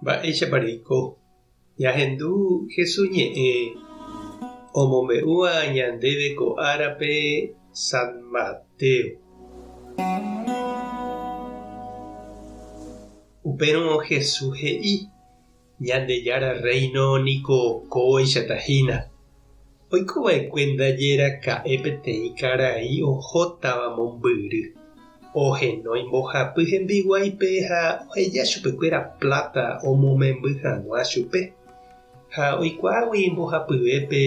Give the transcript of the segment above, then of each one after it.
Mba'éichapa reiko? Ñahendu Jesús ñe'ẽ omombe'úva ñandéve ko árape San Mateo. Upérõ Jesús he'i, Ñandejára Rréino niko kóichata hína. Oiko va'ekue ndaje raka'e peteĩ karai ohótava mombyry. Ohenói mbohapy hembiguáipe ha oheja chupekuéra pláta omomemby hag̃ua chupe. Ha oikuaágui mbohapyvépe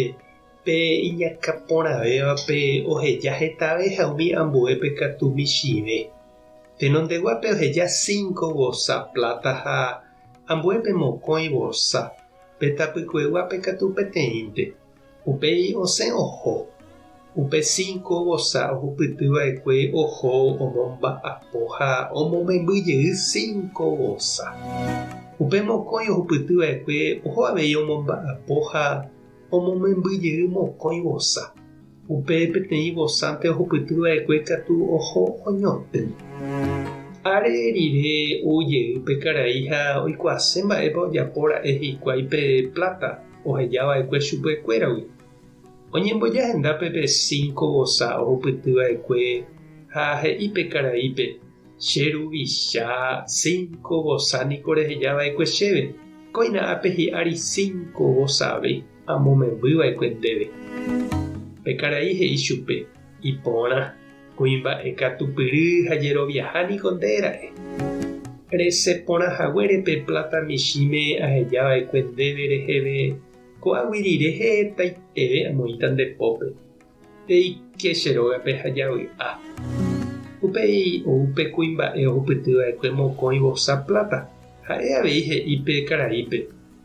pe iñakã porãvévape oheja hetave ha umi ambuépe katu michĩve. Tenondeguápe oheja cinco vosa pláta ha ambuépe mokõi vosa, pe tapykueguápe katu peteĩnte. Upéi osẽ oho. Upe cinco vosa ohupyty va'ekue oho omomba'apo ha omomemby jey cinco vosa. Upe mokõi ohupyty va'ekue oho avei omomba'apo ha omomemby jey mokõi vosa. Upe peteĩ vosánte ohupyty va'ekue katu oho oñotỹ. Are rire ou jey pe karai ha oikuaase mba'épa ojapo ra'e hikuái pe pláta oheja va'ekue chupekuéragui. Oñemboja hendápe pe cinco vosa ohupyty va'ekue ha he'i pe karaípe, Che ruvicha, cinco vosa niko reheja va'ekue chéve, kóina ápe hi'ári cinco vosave amomemby va'ekue ndéve. Pe karai he'i chupe, Iporã, kuimba'e katupyry ha jeroviaha niko nde ra'e. Resẽ porã haguére pe pláta michĩme aheja va'ekue ndéve reheve, ko'águi rire hetaiteve amoĩta nde pópe. Eike che rógape ha javy'a. Upéi ou pe kuimba'e ohupyty va'ekue mokõi vosa pláta, ha'e avei he'i pe karaípe,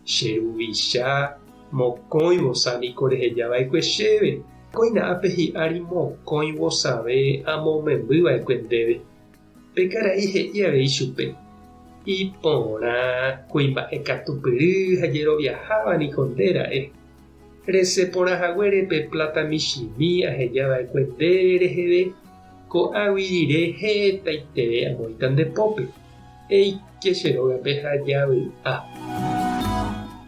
Che ruvicha, mokõi vosa niko reheja va'ekue chéve, kóina ápe hi'ári mokõi vosave amomemby va'ekue ndéve. Pe karai he'i avei chupe, Iporã, kuimba'e katupyry ha jeroviaháva niko nde ra'e. Resẽ porã haguére pe pláta michĩmi aheja va'ekue nde reheve, ko'águi rire hetaiteve amoĩta nde pópe. Eike che rógape ha javy'a.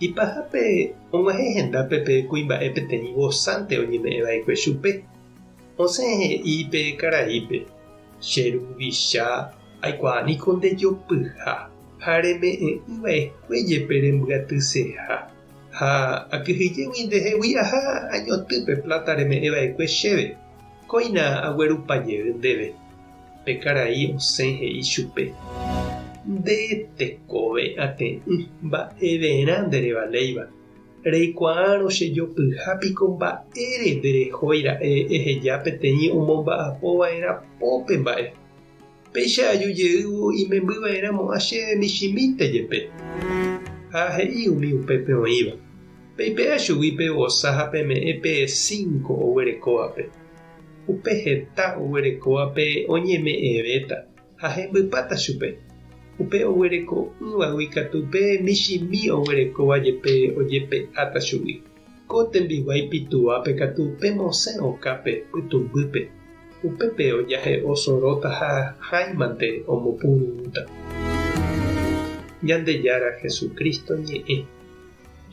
Ipahápe og̃uahẽ hendápe pe kuimba'e peteĩ vosánte oñeme'ẽ va'ekue chupe. Osẽ he'i pe karaípe, Che ruvicha, aikuaa niko nde jopyha ha reme'ẽ'ỹ va'ekue jepe rembyatyseha. Ha akyhyjégui ndehegui aha añotỹ pe pláta reme'ẽ va'ekue chéve, kóina aguerupa jey ndéve. Pe karai osẽ he'i chupe, Nde tekove ate'ỹ mba'everã nderevaléiva, reikuaárõ che jopyha piko mba'ére nderehói ra'e eheja peteĩ omomba'apo va'erã pópe mba'e. Péicha aju jeývo imemby va'erã mo'ã chéve michĩmínte jepe. Ha he'i umi upépe oĩva, Peipe'a chugui pe vosa ha peme'ẽ pe cinco oguerekóvape. Upe heta oguerekóvape oñeme'ẽvéta ha hembypáta chupe. Upe oguereko'ỹvagui katu pe michĩmi oguerekóva jepe ojepe'áta chugui. Ko tembiguái pituápe katu pemosẽ okápe pytũmbýpe, upépe ojahe'o soróta ha hãimante omopururũta. Ñandejára Jesucristo ñe'ẽ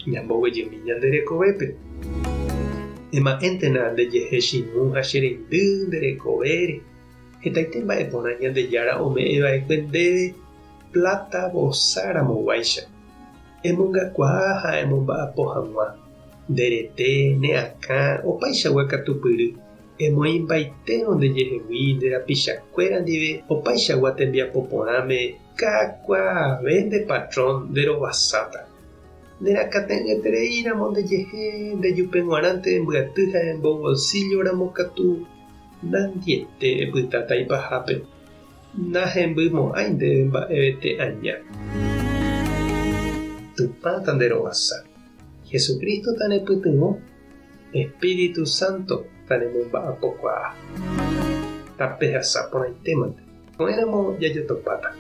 ñamboguejymi ñande rekovépe. Ema'ẽntena ndejehe chimu ha che reindy nde rekovére, hetaite mba'e porã Ñandejára ome'ẽ va'ekue ndéve pláta vosa ramoguáicha. Emongakuaa ha emomba'apo hag̃ua, nde rete, ne akã, opaichagua katupyry, emoĩmbaitérõ ndejehegui nde rapichakuéra ndive opaichagua tembiapo porãme kakuaave nde patrón nde rovasáta. Nerakate'ỹetereíramo ndejehe ndejupe g̃uarãnte embyaty ha embobolsílloramo katu nandiete epytáta ipahápe. Nahembymo'ãi ndéve mba'evete aña. Tupã tanderovasa. Jesucristo tanepytyvõ, Espíritu Santo tanemomba'apokuaa. Tapehasa porãitémante. Ko'ẽramo jajotopáta.